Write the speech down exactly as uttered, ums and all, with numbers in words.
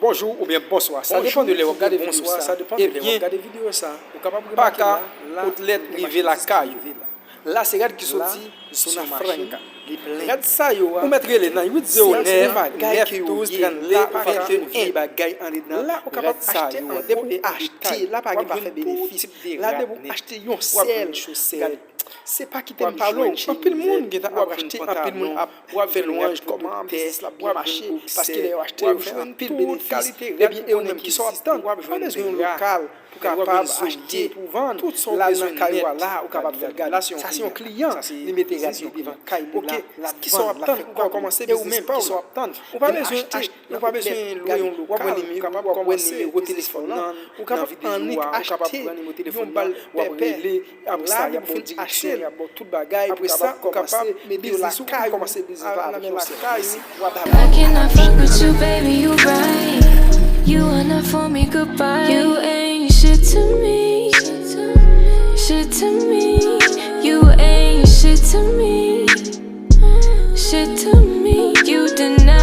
Bonjou oubyen bonswa, sa depann de lè w ap gade videyo sa. Ebyen, pa ka, outlet rive lakay ou. La se rad ki soti sou mache. Rad sa yo a, ou mèt rele nan uit zewo nèf, nèf douz, trannde, ou pa ka twouve bagay andedan rad sa yo a. Depi w achte, la pa gen pa fè benefis. La depi w achte yon sèl chosèt, se pa kite m pale w, anpil moun gentan ap achte, anpil moun ap fè lwanj kòman biznis la ap byen mache, paske lè yo achte, yo jwenn tout kalite rad. Ebyen, e ou menm, kisa w ap tann? Ou pa bezwen yon lokal pou kapab achte, pou vann, tout sa w bezwen nan kay ou a la, ou kapab fè l gade. Sa se yon kliyan, li mete rad li devan kay li la, l ap vann, l ap fè kòb li. E ou menm, kisa w ap tann? Ou pa bezwen achte, ou pa bezwen lwe yon lokal, ou kapab wè nimewo telefòn nan, ou kapab annik achte yon bal pèpè. Apre sa, y ap ba w direksyon, y ap ba w tout bagay, apre sa, ou kapab mete yo lakay ou, nan men lakay ou. I cannot fuck with you, baby, you right. You are not for me, goodbye. You ain't shit to me. Shit to me. You ain't shit to me. Shit to me. You deny.